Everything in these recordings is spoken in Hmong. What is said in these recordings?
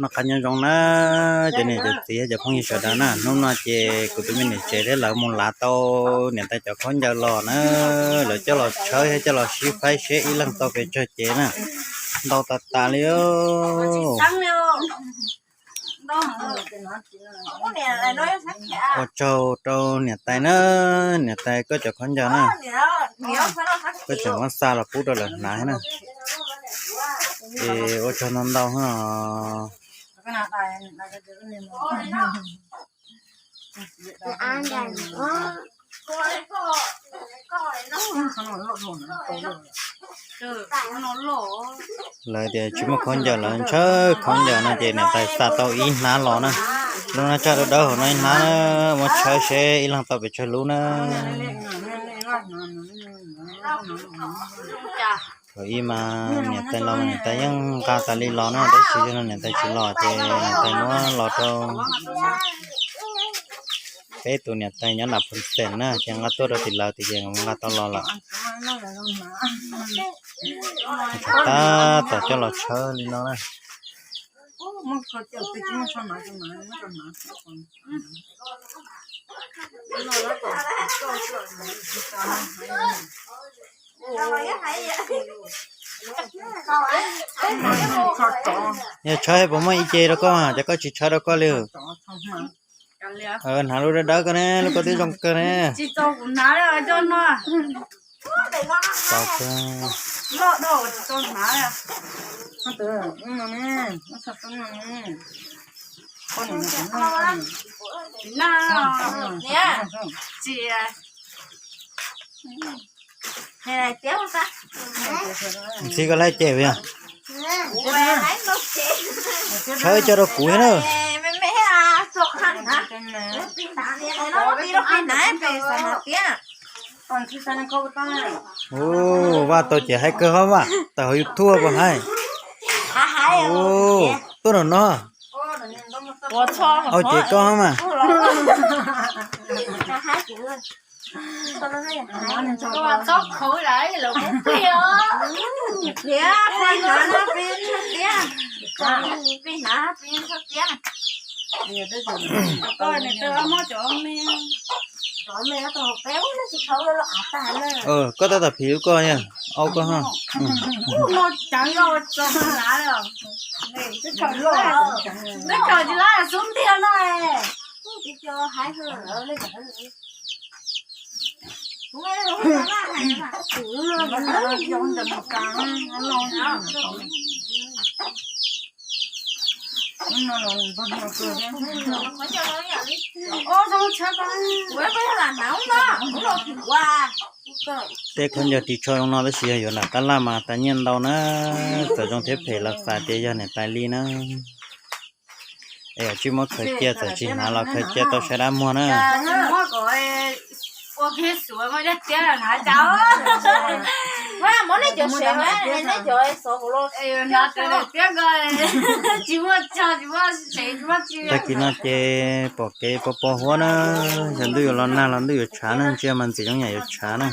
Noj qab nyob zoo na, cov niam cov txiv cov phooj ywg sawv daws na, hnub no ces kuv tus me niam tsev thiab lawv mus lav tau niam tais cov khaub ncaws los na, lawv coj los tshawb thiab coj los sib faib seb ib leeg tau pes tsawg cev na. Ntau tas tas li. Ua tsaug rau niam tais na, niam tais koj cov khaub ncaws na, koj tseem muab xa los pub rau lawv hnav na. Es ua tsaug ntau ntau os. Lawv tias tsis muaj khaub ncaws, lawv ntshaw khaub ncaws no ces niam tais xa tau ib hnab los na. Lub no tsaj dawb dawb hauv no ib hnab, muab tshawb seb ib leeg tau pes tsawg lub na. Thaum ub mas niam tais los mas niam tais yeej nqa tas li los na, tab sis yog no niam tais tsis los ces niam tais muab los rau peb tus niam tais nyob nram Phoos Xees na, ces nqa tuaj rau tim lawv tias ces nqa tau los lawm. Tab tom coj los tshawb li no na. Yog tshawb puas muaj ib ce rau koj mas, cov koj tsis tshawb rau koj li. Hnav lub dawb dawb koj ne, lub koj twb zoo kawg ne. Txhib koj laib cem yog. Tshawb coj rau kuv thiab na. Vaj tau ces haib kawg hos Vaj, tawm hauv YouTube puas haib? Tuaj no no. Au ces koj mas. Koj tab tom phim lub koj, au koj ho. Tej khaub ncaws ris tsho zoo no tab sis yog yuav nram tab laj mas tas nyiaj ntau na. Txawm zoo thiab phem los xav tias yog niam tais li na. Es tsij muab khaws cia, txawm tsis hnav los khaws cia tau saib dab muag na. Tag kis no ces pom kev pos pos huab na, yog ntuj yuav los nag los ntuj yuav tshav na, ntsia mas ntxim zoo yam yuav tshav na.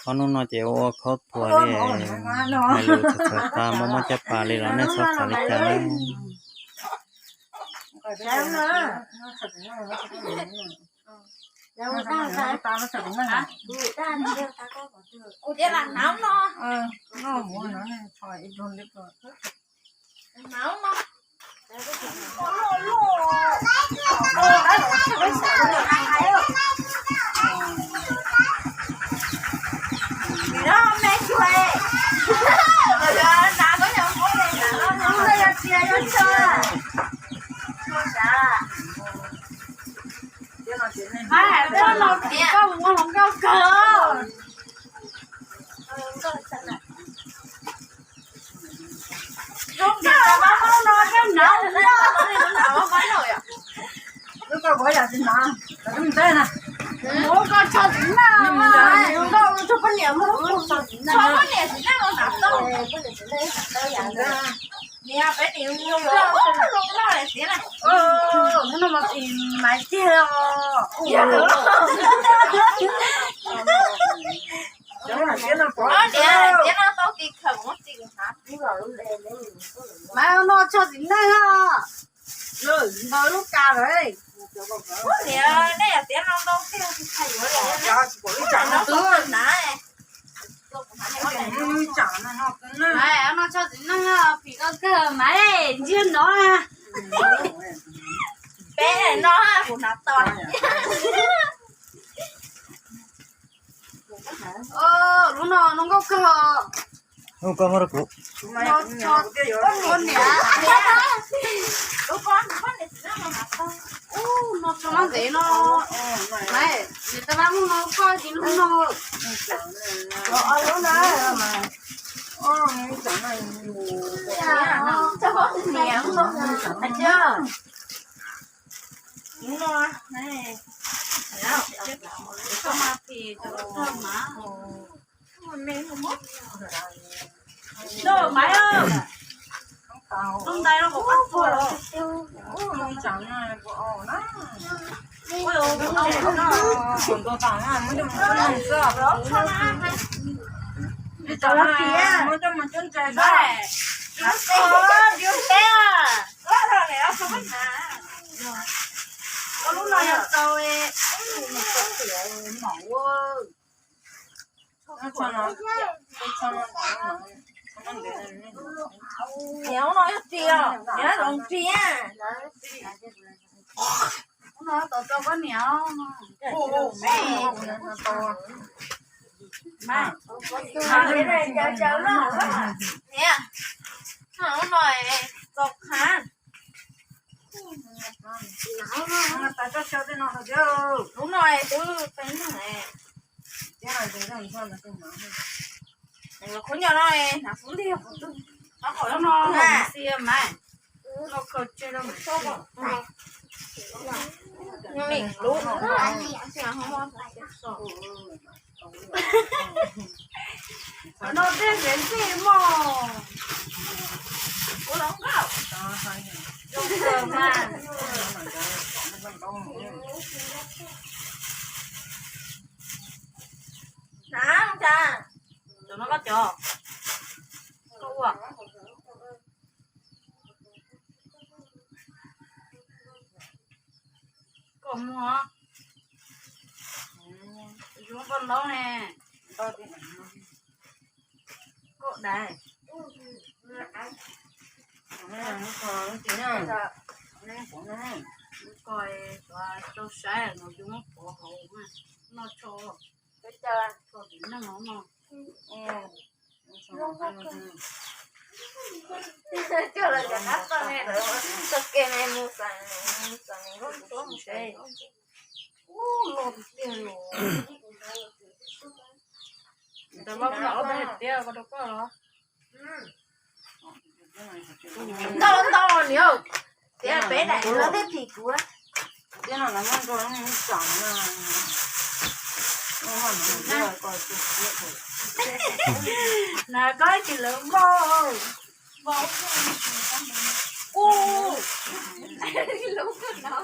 Ob hnub no ces ua ua khaub thuas li, hais lus txhawv txhawv tas, muaj muaj caj pas li los nej txhob xav li cas na. Maiv, noj tshaj txiv neej os. Npawg lub kas lawm. Niam, nej yog tiav no ntau tiag. Maiv, noj tshaj txiv neej os, phim koj kawg Maiv, ntsiag nov. Peb no kuv hnav tau. Lub no zoo nkauj kawg os. Koj muab rau kuv. Koj niam. Ub, no tso ntev no. Niam tab laj mus no koj tsis lub no. Lub no. Lub no. Koj mas phim rau koj mas. Noj Maiv, noj ntais no kom qab tua los. Lub no yog tau. Niam, lub no yog ris os, niam, lub ris. Lub no tau tau koj niam. Niam, lub no tau qhab. Lub no twb teeb. Qhov nyuag no hnav xub ntiag kuv twb qhov no xiab mas. Lub no khaws tseg rau mus tso. Lub no tej xev ntxij mog. Ua los nkauj. Zoo kawg mas. Hnav cas. Cov no koj cov. Koj ua. Koj muag. Zoo koj ntaub ne. Koj dais. Koj rau saib no yus muab pov hauv no tso. Tso txiv neej no no. Coj los cov qab toj ne lawv txoj kev ne mus xeem, mus xeem nkauj ntsuab mus tsev. Ub, loj tiag los. Ntawd mas kuv mam ob peb hais tias koj rau koj los. Ntau ntau niam, tias peb daim no thiaj phim kuv. Na koj tsis lawv npau. Ub, lub no.